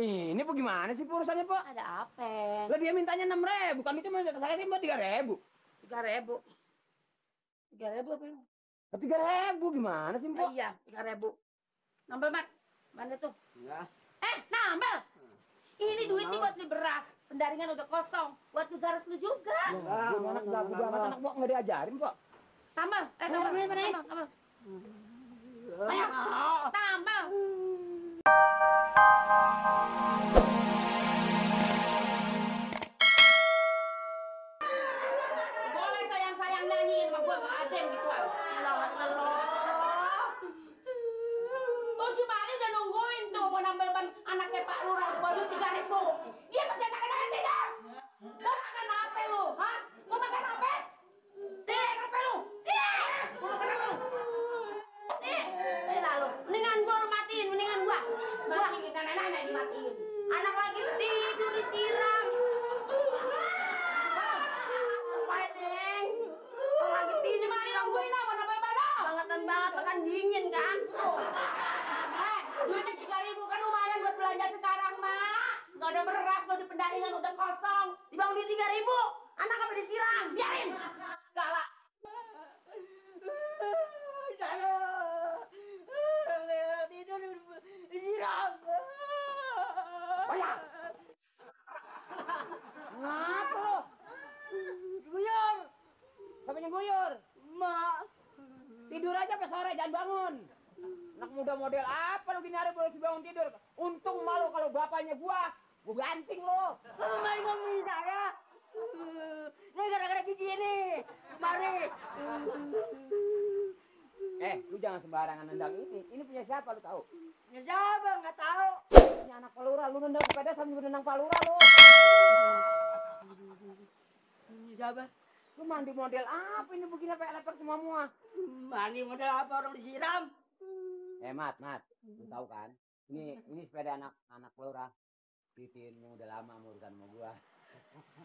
Ini bagaimana sih urusannya, Pak? Ada apa? Lah dia mintanya 6.000, bukan itu saya sih mau 3.000. 3.000. 3.000 apa ini? 3.000 gimana sih, Pak? Iya, 3.000. Nambel, Mat. Mana tuh? Enggak. Nambel. Ini duit nih buat beli beras. Pendaringan udah kosong. Buat garas lu juga. Gimana belagu banget anak Pok nggak diajarin, Pak. Tambah. Tambah. Ayo. Tambah. Boleh sayang-sayang nyanyiin sama gua nggak ada yang gituan. Tuh si Mali udah nungguin tuh mau nambel ban anaknya Pak Lurah baru 3.000. Dia masih enak-enakan tidak? Mau makan apa lu? Hah? Mau makan apa? Apa lu? Mau makan apa lu? Lalu, mendingan gua lu matiin, mendingan gua. Matiin, nenek-nenek dimatiin. Anak lagi tidur disiram. Ngapain, Neng? Lagi Si tidur Mali disiram. nungguin apa nambel ban? Bangetan banget, kan dingin kan? Duitnya 3.000 kan lumayan buat belanja sekarang, Mak. Nggak ada beras, nggak ada pendaringan, udah kosong. Dibangun di 3.000, anak apa disiram? Biarin. Galak. Tidur disiram. Banyak. Ngapa lo? Guyur, Siapa yang guyur? Mak. Tidur aja sampai sore, jangan bangun. Anak muda model apa lu gini hari boleh bangun tidur? Untung malu kalau bapaknya gua ganting lo. Mari ngomongin saya. Ini gara-gara gigi ini. Mari. Lu jangan sembarangan nendang ini. Ini punya siapa lu tahu? Ya siapa? Nggak tahu. Punya anak Palura, lu nendang sepeda sambil nendang Palura lu. Ini siapa? Lu mandi model apa ini begini lepek semua. Mandi model apa orang disiram? Mat, lu tahu kan? Ini sepeda anak Palura. Titin yang udah lama mau urusan sama gua.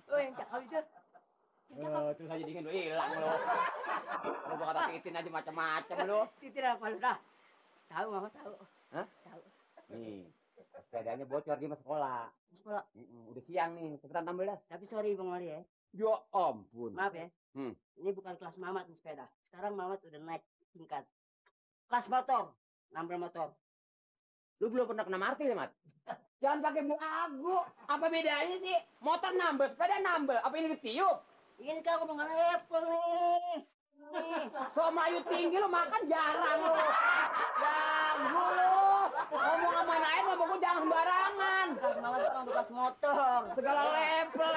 Oh yang cakep itu. Terus aja dingin lu hilang lu. Lu gua kata Titin aja macam-macam lu. Titir apa lu dah? Tahu mama tahu. Hah? Tahu. Nih, sepedanya bocor di sekolah. Sekolah. Udah siang nih, cepetan tampil dah. Tapi sorry Bang Wali ya. Ya ampun. Maaf ya. Ini bukan kelas Mamat nih sepeda. Sekarang Mamat udah naik tingkat. Kelas motor. Nambel motor. Lu belum pernah kena martil ya, Mat? Jangan pakai belagu. Apa bedanya sih? Motor nambel, sepeda nambel. Apa ini ditiup? Ini sekarang udah nggak level nih. So mayu tinggi lu makan jarang lu. Jago lu. Ngomong sama naik sama gua jangan sembarangan. Kelas Mamat itu untuk kelas motor. Segala level.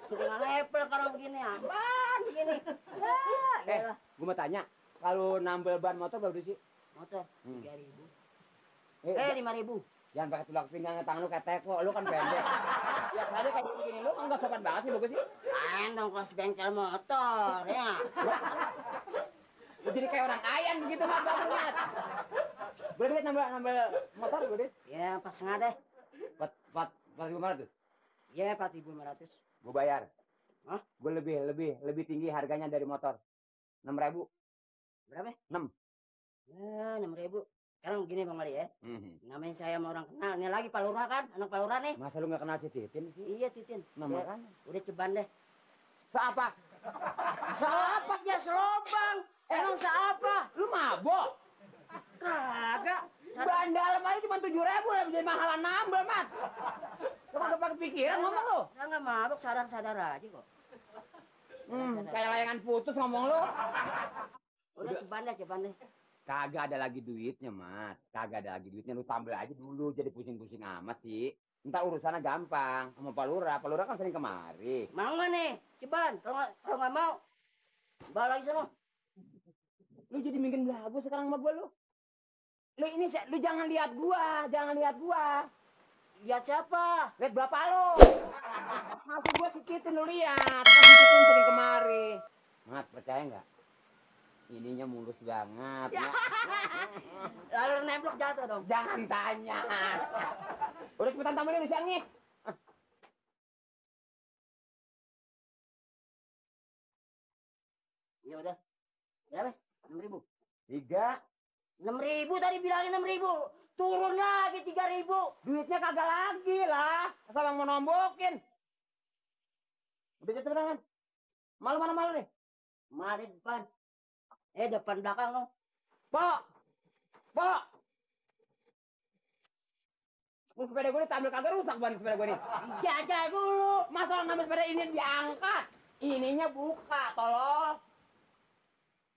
Segala level kalau begini apaan begini. Ya, Gua mau tanya, kalau nambel ban motor berapa sih? motor 3.000. 5.000. Jangan pakai tulak pinggang tangan lu kayak teko, lu kan pendek. Ya tadi kayak begini lu enggak sopan banget sih bagus sih. Main dong kelas bengkel motor ya. Lu jadi kayak orang ayan begitu mah banget. Boleh duit nambel motor gue deh. Ya pas setengah deh. 4.500. Ya 4.500. Gue bayar. Hah? Gue lebih tinggi harganya dari motor. 6.000. Berapa? 6. Ya 6.000. Sekarang begini Bang Ali ya. Namanya saya sama orang kenal. Ini lagi Palura kan, anak Palura nih. Masa lu nggak kenal si Titin sih? Iya Titin. Nama Ya, kan? udah ceban deh. Seapa? Seapa ya selobang. Emang seapa? Lu mabok? Kagak. Ban dalam aja cuma 7.000 lah jadi mahalan nambel, Mat. Lu kagak pakai pikiran ngomong lu. Saya nggak mabuk, sadar-sadar aja kok. Kayak layangan putus ngomong lu. Udah ceban deh. Kagak ada lagi duitnya, Mat. Kagak ada lagi duitnya. Lu tambah aja dulu. Jadi pusing-pusing amat sih. Ntar urusannya gampang. Sama Pak Lurah. Pak Lurah kan sering kemari. Mau nggak nih? Ceban. Kalau nggak mau, bawa lagi sono. Lu jadi bikin belagu sekarang sama gua lu. Lu jangan lihat gua. Lihat siapa? Lihat bapak lu. Masih gua sikitin lu lihat. Kan sikitin sering kemari. Mat, percaya nggak? Ininya mulus banget. Ya. Lalu nemplok jatuh dong. Jangan tanya. Udah cepetan tampilin siang nih. Ya udah. Berapa? 6.000. 3, 6.000 tadi bilangin 6.000. Turun lagi 3.000. Duitnya kagak lagi lah. Asal yang mau nombokin. Udah jatuh tangan. Malu mana malu nih? Mari depan. Depan belakang lo. Pok. Pok. Ini sepeda gue diambil kagak rusak ban sepeda gue nih. Jajal dulu. Masa namanya sepeda ini diangkat? Ininya buka, tolol.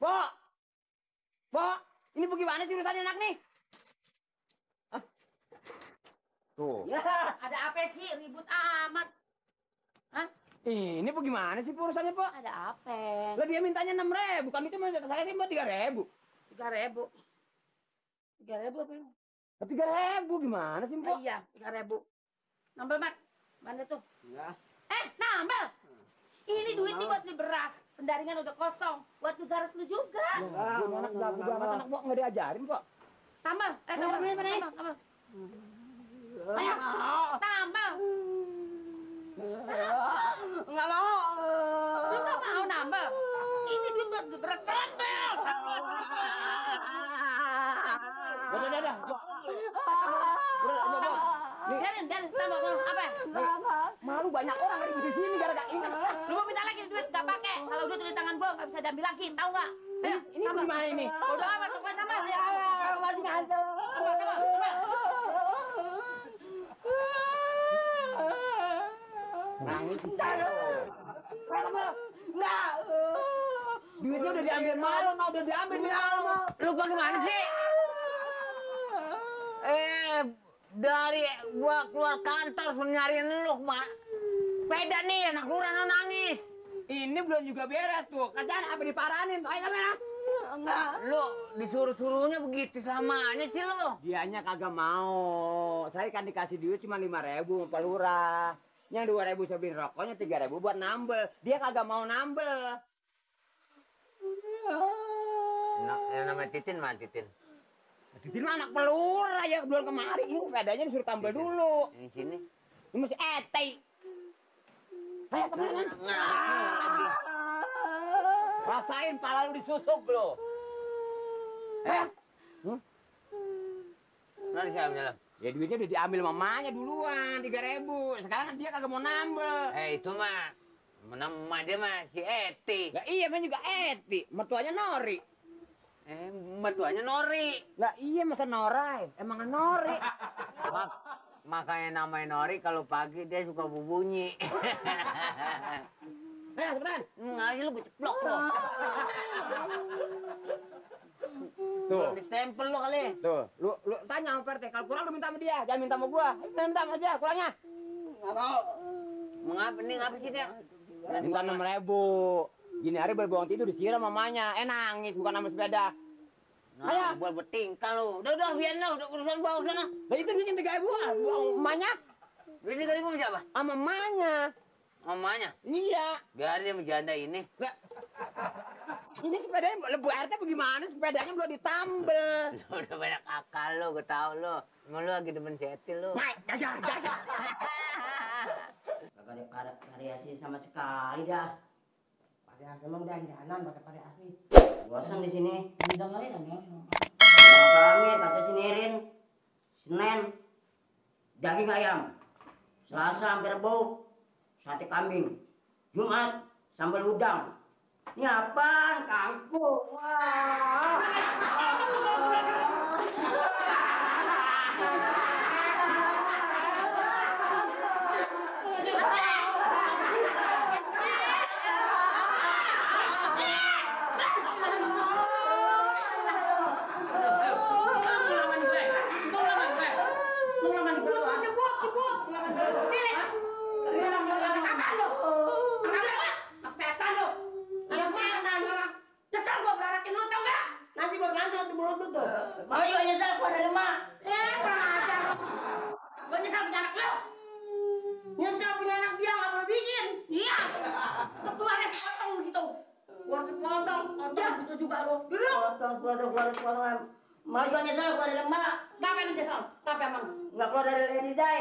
Pok. Pok. Ini bagaimana sih urusannya anak nih? Hah? Tuh. Ya. Ada apa sih? Ribut amat. Hah? Ini bagaimana sih urusannya, Pok? Ada apa? Lah dia mintanya 6.000, bukan itu minta saya sih mau 3.000. 3.000. 3.000 apa ini? 3.000 gimana sih, Pok? Iya, 3.000. Nambel, Mak. Mana tuh? Ya. Nambel. Ini duit nih buat beli beras. Pendaringan udah kosong. Buat ngegaras lu juga. Anak jago banget anak, Pok. Nggak diajarin, Pok. Tambah. Tambah. Tambah. Ayo. Tambah. Enggak mau. Lu nggak mau nambah? Ini duit buat beli beras. Tambah. Udah. Pok. Biarin. Tambah. Apa? Malu banyak orang ada di sini gara-gara ini. Lu mau minta lagi duit nggak pakai? Kalau duit di tangan gua nggak bisa diambil lagi, tahu nggak? Ayo, Ini gimana ini? udah amat, coba sama. Ya. Masih ngantuk. Coba. Nangis. Enggak. Duitnya udah diambil malu, udah diambil malu. Lu bagaimana sih? Dari gua keluar kantor suruh nyariin lu, Mak. Beda nih, anak lurah nangis. Ini belum juga beres tuh. Kerjaan apa diparanin tuh? Ayo kamera. Enggak. Lu disuruh-suruhnya begitu samanya sih lu. Dianya kagak mau. Saya kan dikasih duit cuma 5.000 sama Pak Lurah. Yang 2.000 saya beliin rokoknya, 3.000 buat nambel. Dia kagak mau nambel. Nah, yang namanya Titin mah Titin. Titin mah anak pelurah ya bulan kemarin. Ini sepedanya disuruh tambel dulu. Ini sini. Ini masih etek. Ayo teman-teman. Rasain pala lu disusuk lo. Mana siapa dalam? Ya duitnya udah diambil mamanya duluan 3.000. Sekarang dia kagak mau nambel. Itu mah nama dia mah si Eti. Lah iya memang juga Eti. Mertuanya Nori. Mertuanya Nori. Lah iya masa Norai. Emang Nori. Makanya namanya Nori kalau pagi dia suka berbunyi. Ayo cepetan. Ngasih lu gue ceplok lo. Tuh. Di stempel lo kali. Tuh, lu tanya sama Perte, kalau kurang lu minta sama dia, jangan minta sama gua. Minta sama dia, kurangnya. Enggak mau. Mengapa nih ngapa sih dia? Minta 6.000. Gini hari berbohong tidur disiram mamanya. Nangis bukan nama sepeda. Nah, Ayo. buat bertingkah lo. Udah biar lo, udah urusan bawa sana. Lah itu bikin 3.000 buang mamanya Ini kali mau siapa? sama mamanya. Mamanya. Iya. Biar dia menjanda ini. Lah, ini sepedanya lebu RT bagaimana? Sepedanya belum ditambel. Lo udah banyak akal lo, gue tau lo. Emang lo lagi demen setil lo. Mai, jajan. Kagak ada variasi sama sekali dah. Variasi emang dandanan pakai variasi. Bosan di sini. Jangan lagi kan ya. Kami kata sinirin. Senin daging ayam. Selasa hampir Rebo sate kambing. Jumat sambal udang. Ini apaan? Kangkung. Wah. Nasi buat ngantuk tuh mulut lu tuh. Mau juga nyesel keluar dari emak. Gue nyesal punya anak lu. Nyesel punya anak dia nggak boleh bikin. Iya. Lu keluarnya sepotong gitu. Keluar sepotong. Ya, bisa juga lu. Potong. Mau juga nyesel keluar dari emak. Ngapain lu nyesal? Apa emang? Nggak keluar dari Lady Day.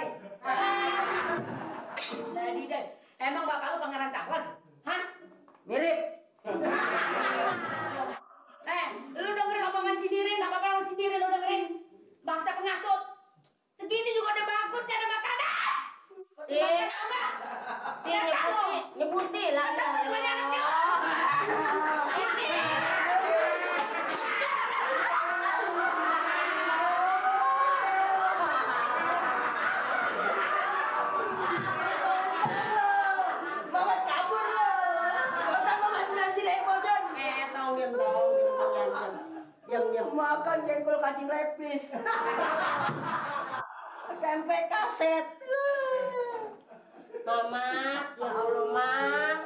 Lady Day. Emang bapak lu pangeran Charles? Hah? Mirip. Lu dengerin omongan si Nirin, apa-apa lu si makan jengkol kacang lepis. Tempe kaset. Mama, ya Allah, Mak.